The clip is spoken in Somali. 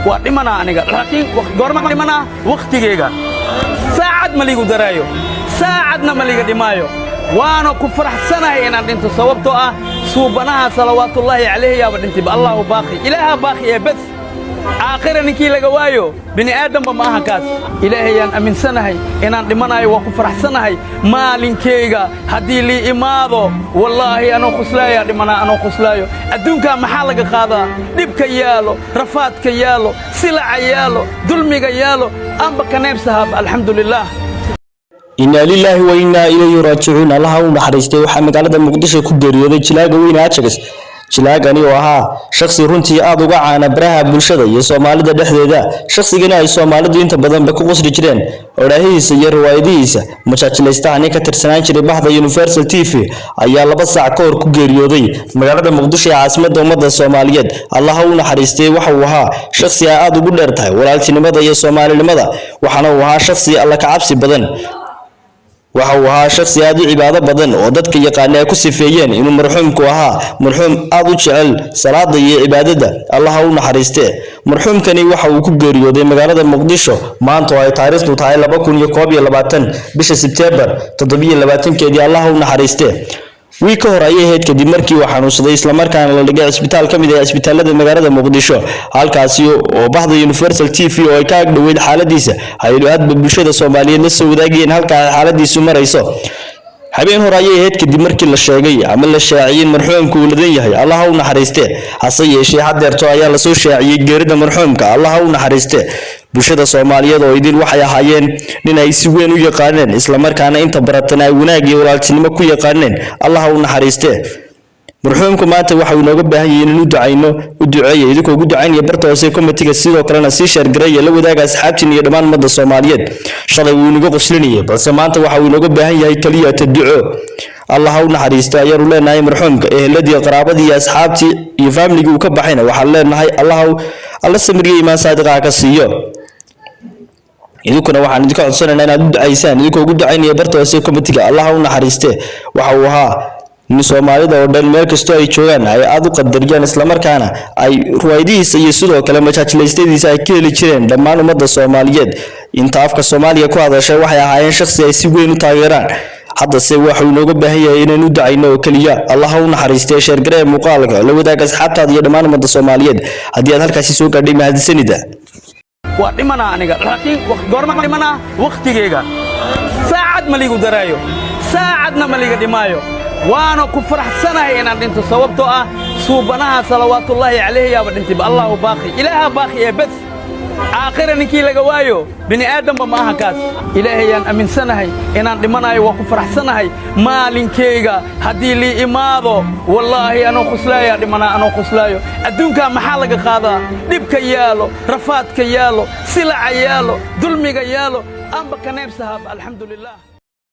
Waa dhimanaa aniga, laakiin goorma dhimanaa? Wakhtigeyga saacad ma liigu daraayo, saacadna ma liiga dhimaayo. Waana ku faraxsanahay inaan dhinto, sababtoo ah suubanaha salawaatullaahi calayhi yaaba dhintayba. Allahu baaqi, Ilaaha baaqi ee bas. Aakhira ninkii laga waayo, bini aadamba ma aha kaas. Ilaahayaan aaminsanahay inaan dhimanayo, waa ku faraxsanahay. Maalinkeyga haddii lii imaado, wallaahi anoo khuslaayaa dhimanaa, anoo khuslaayo. Adduunkaa maxaa laga qaadaa? Dhibka yaalo, rafaadka yaalo, silaca yaalo, dulmiga yaalo, amba kaneebsahaab. Alxamdulilaah. Innaa lilaahi wa innaa ilayhi raajicuun. Allaha u naxariistay, waxaa magaalada Muqdisho ku geeriyooday jilaaga weyne Ajax. Jilaagani oo ahaa shakhsi runtii aad uga caana baraha bulshada iyo Soomaalida dhexdeeda, shakhsigana ay Soomaalidu inta badanba ku qosli jireen odhaahihiisa iyo riwaayadihiisa, majaajilaystaha ka tirsanaan jiray bahda Universal TV, ayaa 2 saac ka hor ku geeriyooday magaalada Muqdisho ee caasimadda ummadda Soomaaliyeed. Allaha u naxariistay, waxa uu ahaa shakhsi ay aad ugu dheer tahay walaaltinimada iyo Soomaalinimada, waxaana uu ahaa shakhsi Alla ka cabsi badan. Waxa uu ahaa shakhsi aad u cibaado badan oo dadka yaqaana ay ku sifeeyeen inuu marxuumku ahaa marxuum aad u jecel salaada iyo cibaadada. Allaha u naxariistee, marxuumkani waxa uu ku geeriyooday magaalada Muqdisho maanta oo ay taariikhdu tahay 2021 bisha Sebteembar 27-keedii. Allaha u naxariistee, wiig ka hor ayay ahayd kadib markii uu xanuunsaday, islamarkaana la dhigay cisbitaal ka mid ah cisbitaalada magaalada Muqdisho, halkaasi oo bahda Universal TV oo ay ka agdhoweyd xaaladiisa ay aadba bulshada Soomaaliyeed la soo wadaagayeen halka ay xaaladiisu marayso. Habeen hore ayay ahayd kadib markii la sheegay ama la shaaciyey in marxuumku uu ladan yahay. Allaha u naxariistee, hase yeeshee haddeerto ayaa lasoo shaaciyey geerida marxuumka. Allaha u naxariistee, bulshada Soomaaliyeed oo idin waxay ahaayeen nin ay si weyn u yaqaaneen, islamarkaana inta baratan ay wanaag iyo walaaltinimo ku yaqaaneen. Allaha u naxariistee, marxuumku maanta waxa uu inooga baahan yahay inaan u ducayno. U duceeya idinkoo ugu ducaynaya barta hoose comment-iga, sidoo kalena sii share gareeya, la wadaaga asxaabtiin iyo dhammaan ummadda Soomaaliyeed. Shalay wuu inaga qoslinayay, balse maanta waxa uu inooga baahan yahay keliya ta duco. Allah ha u naxariisto ayaanu leenahay marxuumka. Eheladii, qaraabadii iyo asxaabtii iyo faamiligii uu ka baxayna waxaan leenahay Allah alla samiriyo iimaan saadiqa ha ka siiyo. Idinkuna waxaan idinka codsanaynaa inaad u ducaysaan idinkoo ugu ducaynaya barta hoose comment-iga. Allah ha u naxariiste, waxa uu ahaa nin Soomaalida oo dhan meel kastoo ay joogaan ay aad u qadariyaan, islamarkaana ay ruwaayadihiisa iyo sidoo kale majaajilaystadiisa ay ka heli jireen dhammaan ummadda Soomaaliyeed. Inta afka Soomaaliya ku hadashay waxay ahaayeen shakhsi ay si weyn u taageeraan. Haddase waxuu inooga baahan yahay inaynu u ducayno oo keliya. Allah ha u naxariistee, share garee muuqaalka, la wadaaga asxaabtaada iyo dhammaan ummadda Soomaaliyeed. Haddii aad halkaasi soo gaadhay, mahadsanida. Waa dhimanaa aniga, laakiin goorma dhimanaa? Wakhtigeyga saacad ma liigu daraayo, saacadna ma liiga dhimaayo. Waana ku faraxsanahay inaan dhinto, sababtoo ah suubanaha salawaatullaahi calayhi yaaba dhintayba. Allahu baaqi, Ilaaha baaqi ee bas. Aakhira ninkii laga waayo, bini aadamba ma aha kaas. Ilaahayaan aaminsanahay inaan dhimanayo, waa ku faraxsanahay. Maalinkeyga haddii lii imaado, wallaahi anoo khuslaayaa dhimanaa, anoo khuslaayo. Adduunkaa maxaa laga qaadaa? Dhibka yaalo, rafaadka yaalo, silaca yaalo, dulmiga yaalo, amba kaneebsahaab. Alxamdulilaah.